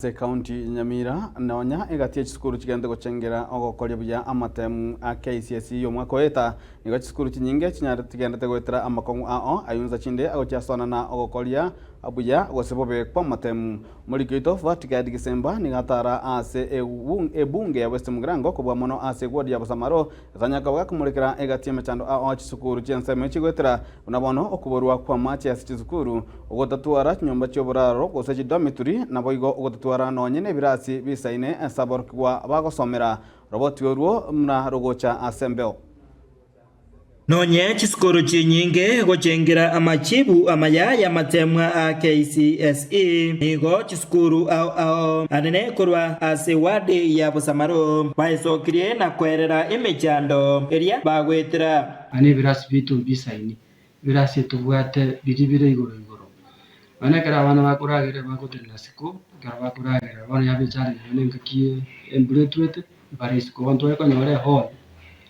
Ase ekaunti ya Nyamira, nonya egati ye chisukuru chigenderete gochengera ogokoria buya amatemu a KCSE y'omwaka oeta, nigo chisukuru chinyinge chinyarete chigenderete goetera amakong'u ao ayunsa chinde agochiasona na ogokoria buya gose bobe kw'amatemu. Omoriki oito Vatigad Gisemba nigo atara ase ebunge ya West Mugirango kobua mono ase eward ya Bosamaro Ase akaba gakomorekera egati y'emechando ao chisukuru chi'ensemo chigoetera, buna bono okoborwa kw'amache ase chisukuru, ogotatwara chinyomba chi'oboraro gose chidomituri, naboigo ogotatwara nonye nebirasi bisaine ase aborokigwa bagosomera. Roboti orwo buna rogocha ase embeo. Nonye chisukuru chinyinge gochengera amachibu amaya y'amatemwa a KCSE, nigo chisukuru ao ao anene korwa ase ward ya Bosamaro baesokirie na koerera emechando eria bagoetera. Aya nebirasi biaito mbisaini, ebirasi etobwate biria bire igoro igoro. Nonya ekero abana bakoragera bagotenena isiko, ekero bakoragera bono yaba echallenge nonya engaki embura etwete, bare isiko. Bono tware konyora ehall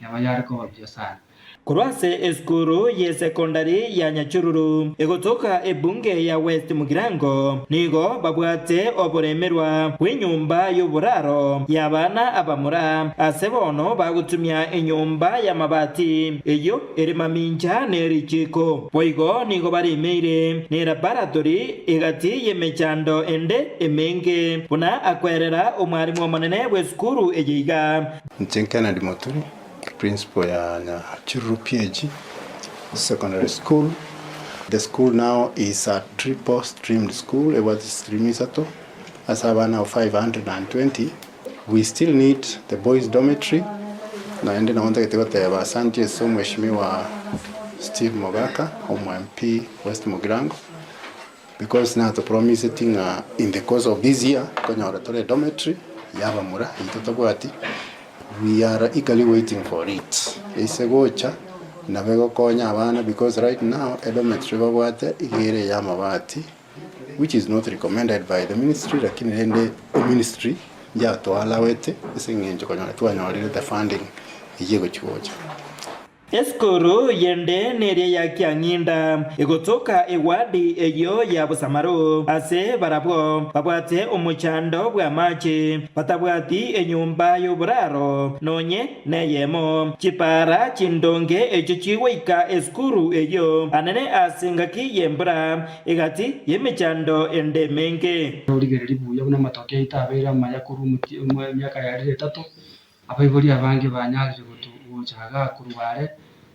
nabo yare koba buya sana. Korwa ase esukuru y'esekondari ya Nyachururu egotoka ebunge ya West Mugirango nigo babwate oboremerwa bw'enyomba y'oboraro y'abana abamura ase bono bagotumia enyomba y'amabati eyio ere mamincha ne richiiko. Boigo nigo baremeire ne laboratory egati y'emechando ende emenge buna akwerera omwarimu omonene bw'esukuru eye iga. Inche Kennedy Moturi. Principal ya Nyachururu PAG Secondary School. The school now is a triple streamed school, ebwate chistream isato ase abana abo 520. We still need the boys dormitory naende nabo ntagete goteba asanti ase omweshimiwa Steve Mogaka omo MP West Mugirango because natopromiseti ng'a in the course of this year nkonyora tore edormitory yabamura eyio totabwati. We are eagerly waiting for it ase gocha nabo egokonya abana because right now edormitory babwate iga ere eya amabati which is not recommended by the ministry lakini rende eministry yatoallowete ase eng'encho konyora twanyorire the funding eyio egochi gocha. Esukuru yende neria ya Kiang'inda, egotoka ewadi eyio ya Bosamaro, ase barabwo babwate omochando bw'amache, batabwati enyomba y'oboraro nonye neyemo. Chipaara chindonge echio chigoika esukuru eyio anene ase engaki y'embura, egati y'emechando ende emenge. Origererie buya buna amatoke aito abeire amaya korwa emiaka yarire etato, Abaibori abange banyarire gocha igaa korwa are,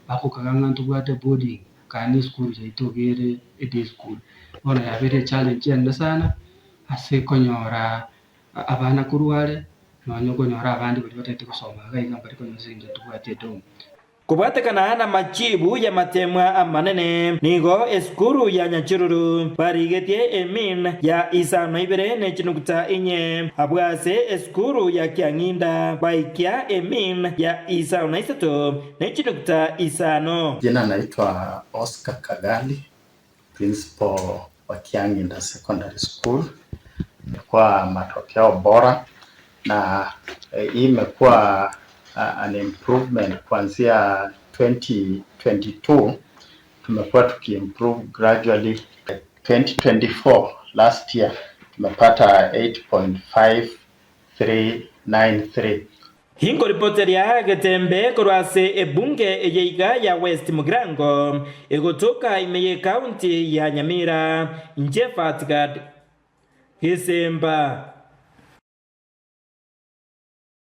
bagokaga ng'a ntobwate boarding kare na esukuru yaito iga ere eday school. Bono yabeire echallenge enene sana ase konyora abana korwa are, nonya okonyora abande baria batagete gosoma iga iga mbari konyora ase eng'encho ntobwati edom. Kobwatekana namachibu y'amateemwa amanene, nigo esukuru ya Nyachururu barigetie emean ya isano ibere ne chinuguta inye, abwo ase esukuru ya Kiang'inda baikia emean ya isano na isato ne chinuguta isano. Jina naitwa Oscar Kagali, Principal wa Kiang'inda Secondary School. Imekuwa matokeo bora na hii imekuwa an improvement kuanzia 2022 tumekuwa tukiimprove gradually 2024 last year tumepata 8.5393. Inkoripoteria getembe korwa ase ebunge eye iga ya West Mugirango, egotoka ime y'ecounty ya Nyamira, inche Fatgad Gisimba.